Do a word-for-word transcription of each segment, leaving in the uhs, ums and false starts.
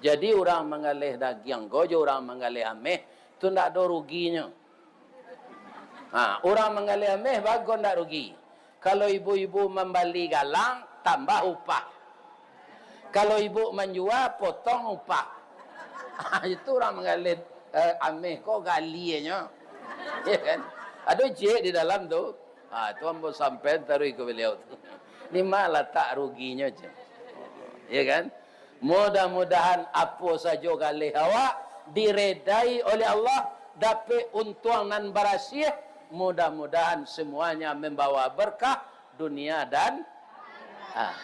Jadi, urang manggaleh dagiang ko jo urang manggaleh ameh, tu ndak ado ruginyo. Ha, urang manggaleh ameh bago ndak rugi. Kalau ibu-ibu mambali galang, tambah upah. Kalau ibu manjua, potong upah. Ha, itu urang manggaleh, eh, ameh ko galianyo. Ya kan? Ado ciek di dalam tu. Ha, tu ambo sampaian taruih ka baliau tu. Ni mah latak ruginyo, ceh. Ya kan? Mudah-mudahan apo sajo galeh awak diredai oleh Allah, dapek untuang nan barasiah. Mudah-mudahan semuanya membawa berkah dunia dan, ah.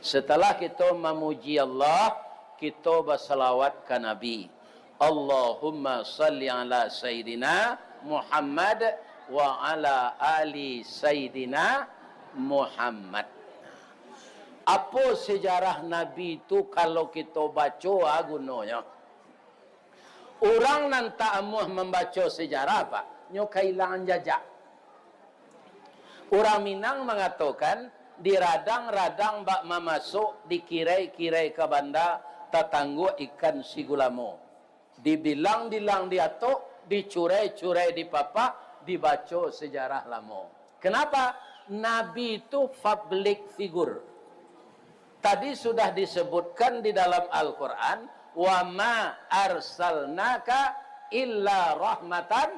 Setelah kito mamuji Allah, kito basalawat ka Nabi. Allahumma salli ala Sayyidina Muhammad wa ala ali Sayyidina Muhammad. Apo sejarah Nabi tu kalau kito baco, ah, gunonyo? Urang nan tak amuah mambaco sejarah, Pak, nyo kahilangan jajak. Urang Minang mangatokan, di radang-radang bak mamasok, di kirai-kirai ka banda, tatangguak ikan sigulamo. Dibilang-bilang diatok, dicurai-curai dipapak, dibaco sejarah lamo. Kenapa? Nabi itu public figure. Tadi sudah disebutkan di dalam Al-Quran, "Wa ma arsalnaka illa rahmatan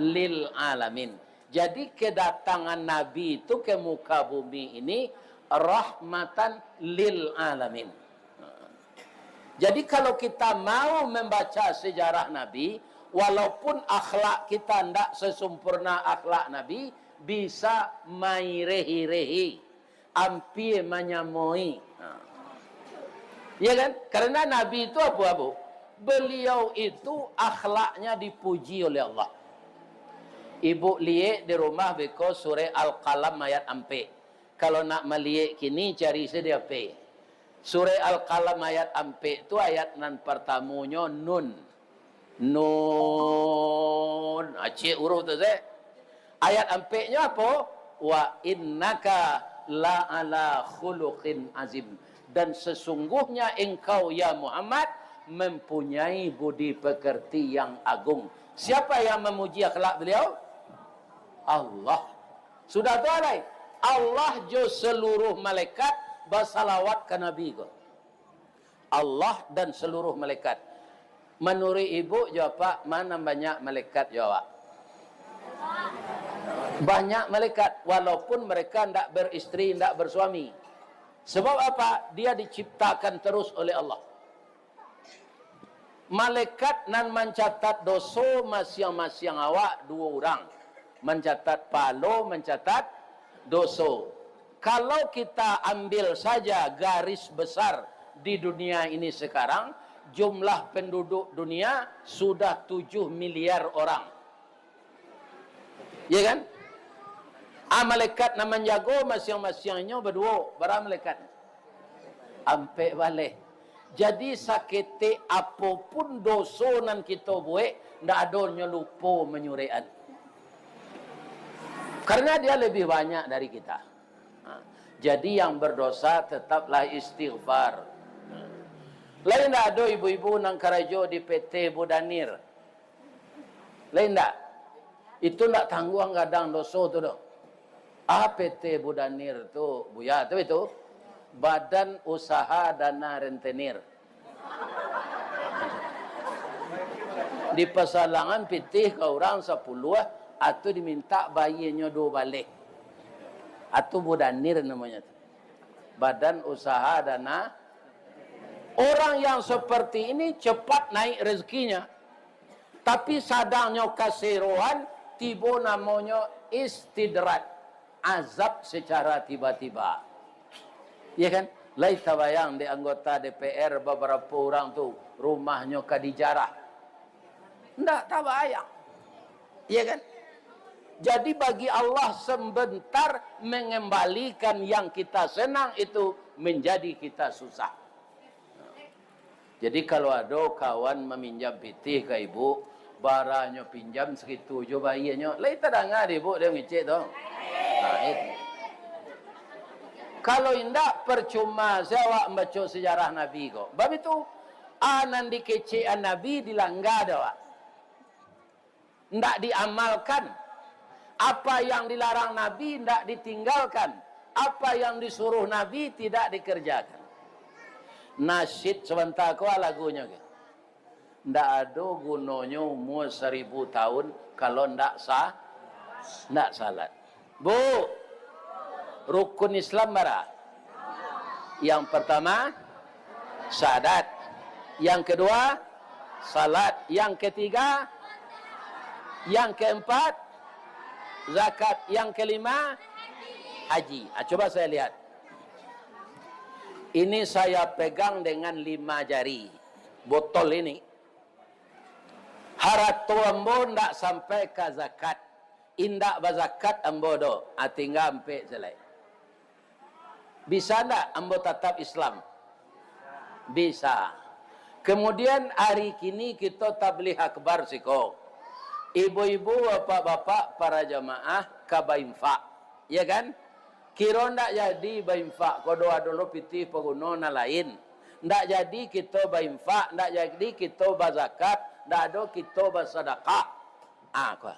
lil alamin." Jadi, kedatangan Nabi itu ke muka bumi ini rahmatan lil alamin. Jadi, kalau kita mau membaca sejarah Nabi, walaupun akhlak kita ndak sesempurna akhlak Nabi, bisa mairehi-rehi, ampia manyamoi. Ha. Ya kan? Karena Nabi itu apa, Abu? Beliau itu akhlaknya dipuji oleh Allah. Ibu liek di rumah beko surek Al-Qalam ayat ampek. Kalau nak maliek kini, cari se di H P. Surek Al-Qalam ayat ampek tu, ayat nan partamonyo nun. Nun. Acik huruf tu se. Ayat ampeknyo apo? "Wa innaka la ala khuluqin azim." Dan sesungguhnya engkau, ya Muhammad, mempunyai budi pekerti yang agung. Siapa yang memuji akhlak beliau? Allah. Sudah tu alai, Allah jo seluruh malaikat basalawat ka Nabi ko. Allah dan seluruh malaikat. Manuruik ibu jo apak, ma nan banyak malaikat jo awak? Banyak malaikat, walaupun mereka ndak beristri, ndak bersuami. Sebab apa? Dia diciptakan terus oleh Allah. Malaikat nan mancatat doso masiang-masiang awak duo urang, mancatat pahalo, mancatat doso. Kalau kita ambil saja garis besar di dunia ini sekarang, jumlah penduduk dunia sudah tujuh miliar orang. Ya kan? Ah, malaikat nan manjago masiang-masiangnyo baduo, bara malaikat? Ampek baleh. Jadi, saketek apo pun doso nan kito buek, ndak ado nyo lupo manyurekan. Karena dia lebih banyak dari kita. Ha. Jadi, yang berdosa tetaplah istighfar. Ha. Lai ndak ado ibu-ibu nan karajo di P T Budanir? Lai ndak? Itu ndak tangguang gadang doso tu doh. Ah, P T Budanir tu, Buya, tu itu. Badan Usaha Dana Rentenir. Dipasalangan pitih ka urang sapuluah, atu diminta bayianyo duo baleh. Atu Budanir namonyo tu. Badan Usaha Dana. Orang yang seperti ini cepat naik rezekinya. Tapi sadangnyo kaseroan, tibo namonyo istidraj, azab secara tiba-tiba. Ya kan? Lai tabayang dek anggota D P R babarapo urang tu rumahnyo ka dijarah. Ndak tabayang. Ya kan? Jadi bagi Allah sebentar mengembalikan yang kita senang itu menjadi kita susah. Jadi, kalau ado kawan maminjam pitih ka ibu, baranyo pinjam sagitu jo bayianyo. Lai tadanga di ibu dia ngecek tu? Nah, itu. Kalau indak, percuma se awak mambaco sejarah Nabi ko. Bab itu, a nan dikecekan Nabi dilangga dek awak. Ndak diamalkan. Apa yang dilarang Nabi ndak ditinggalkan. Apa yang disuruh Nabi tidak dikerjakan. Nasyid sabanta ko lagunyo ko. Ndak ado gunonyo umua saribu taun kalau ndak sa-, ndak salat. Bu, rukun Islam bara? Yang pertama, syahadat. Yang kedua, salat. Yang ketiga, yang keempat, zakat. Yang kelima, haji. Ah, coba saya lihat. Ini saya pegang dengan lima jari. Botol ini. Harato ambo ndak sampai ka zakat. Indak bazakat ambo doh. Ah, tingga ampek se lai. Bisa ndak ambo tatap Islam? Bisa. Kemudian, ari kini kito tabligh akbar siko. Ibu-ibu, bapak-bapak, para jamaah ka bainfak. Ya kan? Kiro ndak jadi bainfak, ko doa dulu pitih paguno nan lain. Ndak jadi kito bainfak, ndak jadi kito bazakat, ndak ado kito basadakah. Ah, ko.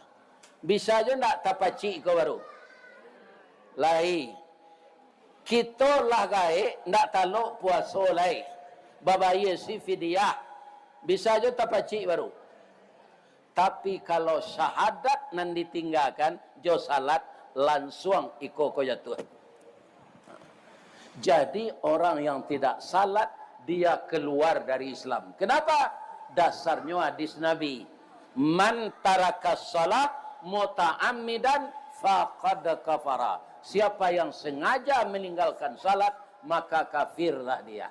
Bisa jo ndak tapacik ko baru? Lai. Kito lah gaek, ndak talok puaso lai. Babayia si fidyah. Bisa jo tapacik baru. Tapi, kalau syahadat nan ditinggakan, jo salat, lansuang iko ko jatuah. Jadi, orang yang tidak salat, dia keluar dari Islam. Kenapa? Dasarnyo hadis Nabi, "Man taraka shalah muta'ammidan faqad kafara." Siapa yang sengaja meninggalkan salat, maka kafirlah dia.